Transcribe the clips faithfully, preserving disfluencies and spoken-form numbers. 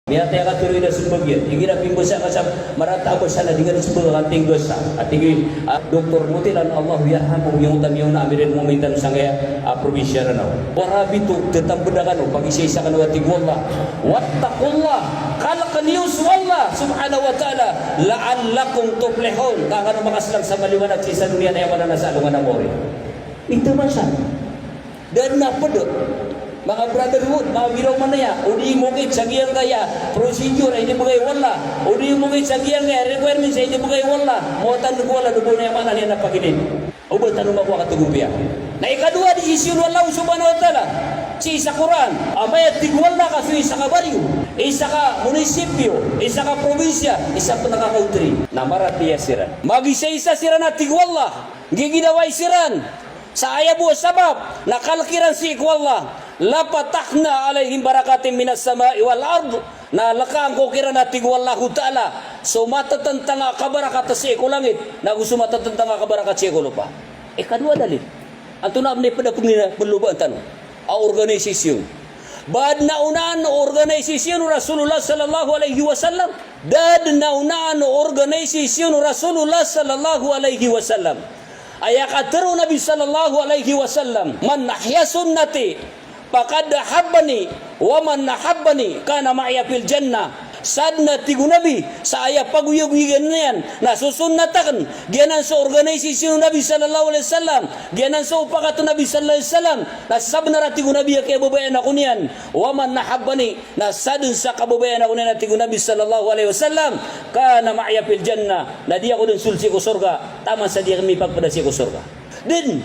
Miyatay a katharo iyan a sembag iyan. Igira pimbasa ka sa marata a basa na di ngka di sembag a katingga sa. A tig i, ah, Doktor Mutilan, Allahu yarhamhu, giyangkoto a miyaona a Amirul Mu'minin tano sangkaya, ah, probinsya Ranao. Warabitu, tetambeda kano, pagisaisa kano a tig o Allah. Wattaqullah, kaleken iyo so Allah subhanahu wa ta'ala, la'allakum tuflihun, ka kano makaselang sa maliwanag sii sa doniya na aya maana na sa alongan a mawri. Ito man sa. Da den a ped. Manga brotherhood, manga giraw manaya, o di mokit sa giyangkaya procedure a inibegay o Allah, o di mokit sa giyangkaya requirements a inibegay o Allah, mawatan ko Allah, dobo na aya maana niyan na pagilid. O ba tano makowa a katagompiya. Na ikadowa di isiyon o Allah subhanahu wa ta'ala sii sa Qur'an, amay a tig o Allah ka so isa ka baryo, isa ka munisipyo, isa ka probinsya, isa pen ka country na maratiya siran. Magisaisa siran a tig o Allah, giginawai siran sa aya bo a sabap na kalek iran sii ko Allah, lafatahna alaihim barakatin minas sama'i wal ard, na lekaan ko kiran a tig o Allahu Ta'ala so matetentang a kabarakat sii ko langit, nago so matetentang a kabarakat sii ko lopa. Ikadowa a dalil. Antonaa i ped a pengina, pelobaan tano a organisasyon. Ba den a onaan o organisasyon o Rasulullah sallallahu alaihi wasallam. Da den a onaan o organisasyon o Rasulullah sallallahu alaihi wasallam. Aya katharo o Nabi sallallahu alaihi wasallam, "Man ahya sunnati faqad ahabbani, wa man ahabbani kana ma'iya fil jannah." Sa den a tig o Nabi, sa aya pagoyagoyagan iyan na so sunnat aken, giyanan so organisasyon o Nabi sallallahu alaihi wasallam, giyanan so pakat o Nabi sallallahu alaihi wasallam, na sabenar a tig o Nabi a kiyababayaan ako niyan, "Wa man ahabbani," na sa den sa kababayaan ako niyan a tig o Nabi sallallahu alaihi wasallam, "kana ma'iya fil jannah," na di ako den soled sii ko sorga, taman sa di ako mipagpeda sii ko sorga. Den,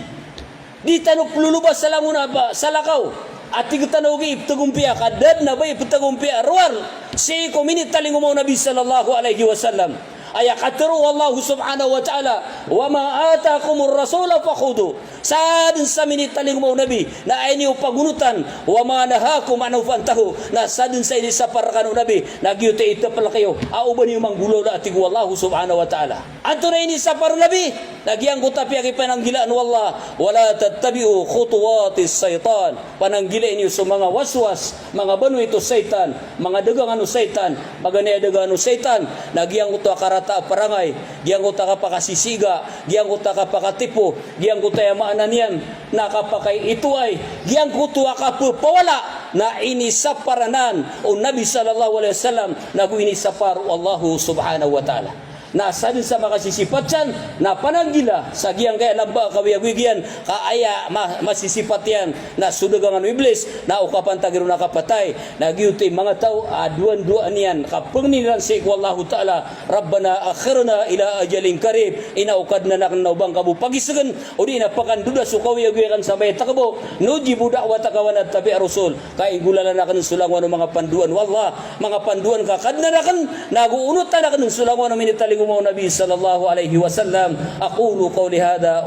di tano peloloba sa langon a ba, salakaw a tig tano ogi ipetagompiya, ka da den a ba ipetagompiya a rowar sii ko minitalingoma o Nabi sallallahu alaihi wasallam. Aya katharo o Allah subhanahu wa ta'ala, "Wa ma atakumur rasula fakhudhu." Sa den sa minitalingoma o Nabi na aya niyo pagonotan, "Wa ma nahakum anhu fantahu." Na sa den sa inisapar rekano o Nabi na giyoto i itepelek iyo, a oba niyo manggolawla a tig o Allah subhanahu wa ta'ala. Antonaa i inisapar o Nabi? Na giyangkoto a piyakipananggilaan o Allah, "Wa la tattabi'u khutuwatis shaytan." Pananggilai niyo so manga waswas, manga banoit o shaytan, manga dagangan o shaytan, paganay a dagangan o shaytan, na giyangkoto a karata a parangay, giyangkoto a kapakasisiga, giyangkoto a kapakatipo, giyangkoto a aya maana niyan na kapakaitoay, giyangkoto a kapepawala, na inisapar anan o Nabi sallallahu alaihi wasallam, nago inisapar o Allah subhanahu wa ta'ala. Na sa den sa makasisipat san, na pananggila sa giyangkaya lamba a kaoyagoyag iyan, ka aya ma-, masisipat iyan na so dagangan o Iblis, na o kapantag iron a kapatay. Na giyoto i manga taw a dowandowa niyan ka pengnin iran sii ko Allahu Ta'ala, "Rabbana akhirna ila ajalin qarib." Ina o Kadnan aken, na o ba ngka bo pagisegen, odi na pakandoda so kaoyagoyag aken sa maya takabaw, "Nujibu da'wataka wa nattabi'ir rusul." Ka inggolalan aken so langowan o manga pandoan o Allah, manga pandoan ka Kadnan aken, nago onotan aken so langowan o minitalingoma o Nabi sallallahu alaihi wasallam. Aqulu qawli hadha.